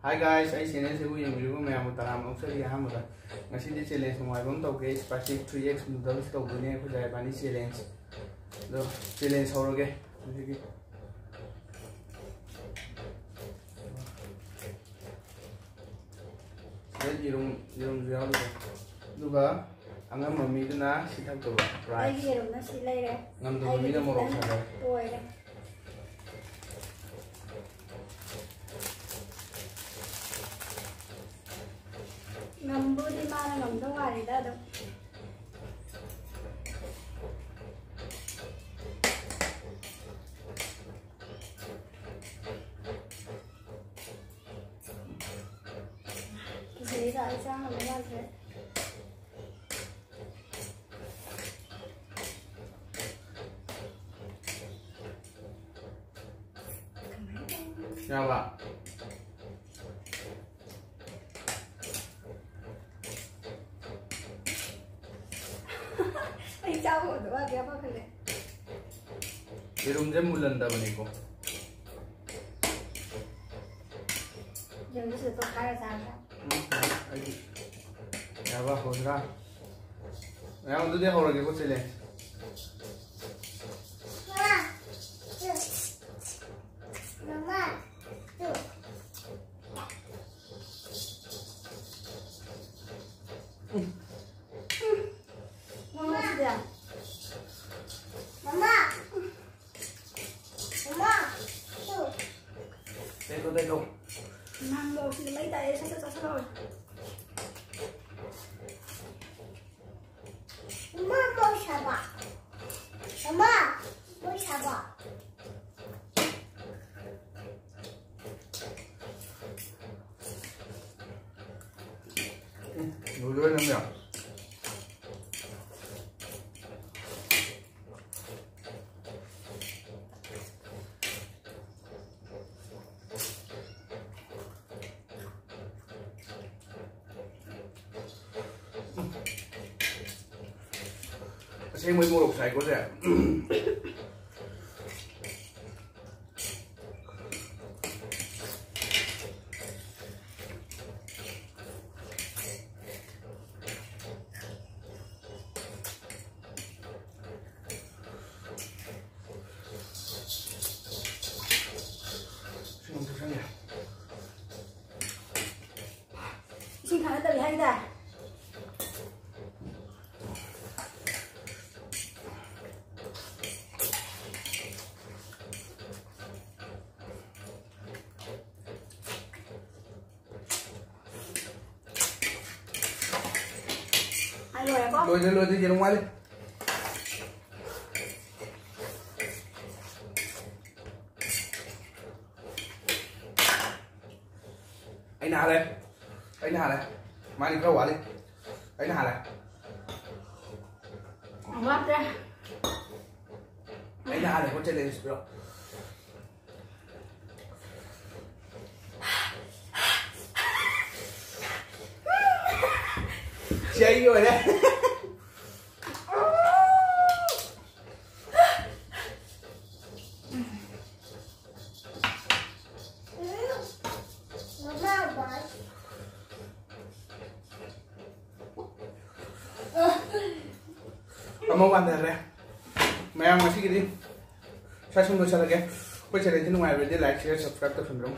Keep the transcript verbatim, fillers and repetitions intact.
Hi guys, ꯑꯩ ꯆꯦꯅꯦꯜꯁꯤꯕꯨ ꯌꯦꯡꯕꯤꯔꯤꯕ ꯃꯌꯥꯝꯕꯨ ꯇꯔꯥꯝꯅ ꯑꯣꯛꯆꯔꯤ꯫ ꯑꯍꯥꯟꯕꯗ ꯉꯁꯤꯗꯤ ꯆꯦꯂꯦꯟꯖ ꯅꯨꯡꯉꯥꯏꯕ ꯑꯃ ꯇꯧꯒꯦ꯫ ꯁ꯭ꯄꯥꯏꯁꯤ ꯊ꯭ꯔꯤ ꯑꯦꯛꯁ ꯅꯨꯗꯜꯁ ꯇꯧꯗꯣꯏꯅꯦ ꯑꯩꯈꯣꯏ ꯖꯥꯏꯕꯥꯅꯤ ꯆꯦꯂꯦꯟꯖ꯫ ꯑꯗꯣ ꯆꯦꯂꯦꯟꯖ ꯍꯧꯔꯒꯦ꯫ ꯍꯧꯖꯤꯛꯀꯤ ꯁꯤꯗ ꯌꯦꯔꯨꯝ, ꯌꯦꯔꯨꯝꯁꯨ ꯌꯥꯎꯔꯤꯕ꯫ ꯑꯗꯨꯒ ꯑꯉꯝꯕ ꯃꯤꯗꯨꯅ ꯁꯤ ꯊꯛꯇꯧꯕ꯫ ꯄ꯭ꯔꯥꯏꯖ꯫ ꯑꯩꯒꯤ ꯌꯦꯔꯨꯝꯅ ꯁꯤ ꯂꯩꯔꯦ꯫ ꯉꯝꯗꯕ ꯑꯩꯒꯤ ꯃꯤꯅ ꯃꯣꯔꯣꯛ ꯈꯤꯇꯪ ꯁꯥꯖꯔꯦ꯫ ꯇꯣꯏꯔꯦ꯫ ꯉꯝꯕꯨꯗꯤ ꯃꯥꯅ ꯉꯝꯗꯧ ꯃꯥꯜꯂꯤꯗ ꯑꯗꯨꯝ꯫ ꯀꯤꯖꯩꯗ, ꯑꯩ ꯆꯥ ꯉꯝꯗꯧ ꯃꯥꯟꯗ꯭ꯔꯦ꯫ ꯌꯥꯕ꯫ ꯑꯩ ꯆꯥꯕ ꯉꯝꯗꯧ ꯃꯥꯟꯗꯦ, ꯌꯥꯝ ꯄꯥꯈꯠꯂꯦ꯫ ꯌꯦꯔꯨꯝꯁꯦ ꯃꯨꯜꯍꯟꯗꯕꯅꯤꯀꯣ꯫ ꯌꯦꯔꯨꯝꯁꯦ ꯁꯤꯗ ꯇꯣꯈꯥꯏꯔ ꯆꯥꯕ꯭ꯔꯥ? ꯎꯝ, ꯑꯩꯗꯤ ꯌꯥꯕ ꯍꯧꯗ꯭ꯔꯥ? ꯃꯌꯥꯝ ꯑꯗꯨꯗꯤ ꯍꯧꯔꯒꯦꯀꯣ ꯆꯦꯂꯦꯟꯖ꯫ ꯃꯃꯥ, ꯃꯃꯥ, ꯇꯨ꯫ ꯃꯃꯥ, ꯁꯤꯗ꯫ ꯃꯃꯥ꯫ ꯃꯃꯥ꯫ ꯇꯨ꯫ ꯇꯦꯛꯂꯣ, ꯇꯦꯛꯂꯣ꯫ ꯃꯥ ꯃꯣꯔꯣꯛꯁꯤꯗꯤ ꯃꯩ ꯇꯥꯏꯌꯦ, ꯁꯠ ꯁꯠ ꯆꯥꯁꯜꯂꯣ꯫ ꯃꯃꯥ, ꯃꯣꯔꯣꯛ ꯁꯥꯕ꯫ ꯃꯃꯥ, ꯃꯣꯔꯣꯛ ꯁꯥꯕ꯫ ꯎꯝ, ꯂꯣꯏꯗꯣꯔꯦ ꯅꯪꯗꯤ꯫ ꯑꯁꯦꯡꯕꯩ ꯃꯣꯔꯣꯛ ꯁꯥꯏꯀꯣ ꯁꯦ꯫ ꯁꯥꯟꯅꯗꯕꯤ ꯍꯥꯏꯗ꯫ ꯑꯩ ꯂꯣꯏꯔꯦꯀꯣ? ꯂꯣꯏꯗ꯭ꯔꯦ, ꯂꯣꯏꯗ꯭ꯔꯦ, ꯌꯦꯔꯨꯝ ꯋꯥꯠꯂꯤ꯫ ꯑꯩꯅ ꯍꯥꯜꯂꯦ꯫ ꯑꯩꯅ ꯍꯥꯜꯂꯦ꯫ ꯃꯥꯅꯤ ꯈꯔ ꯋꯥꯠꯂꯤ꯫ ꯑꯩꯅ ꯍꯥꯜꯂꯦ꯫ ꯋꯥꯠꯇ꯭ꯔꯦ꯫ ꯑꯩꯅ ꯍꯥꯜꯂꯦ, ꯍꯣꯠ ꯆꯦꯂꯦꯟꯖ ꯄꯤꯔꯣ꯫ ꯁꯤ ꯑꯩꯒꯤ ꯑꯣꯏꯔꯦ꯫ ꯑꯃ ꯋꯥꯟꯊꯔꯦ꯫ ꯃꯌꯥꯝ ꯉꯁꯤꯒꯤꯗꯤ ꯁ꯭ꯋꯥꯏ ꯁꯨꯝ ꯂꯣꯏꯁꯤꯜꯂꯒꯦ꯫ ꯑꯩꯈꯣꯏ ꯆꯦꯅꯦꯜꯁꯤ ꯅꯨꯡꯉꯥꯏꯔꯕꯗꯤ like, share, subscribe ꯇꯧꯁꯟꯕꯤꯔꯝꯃꯨ꯫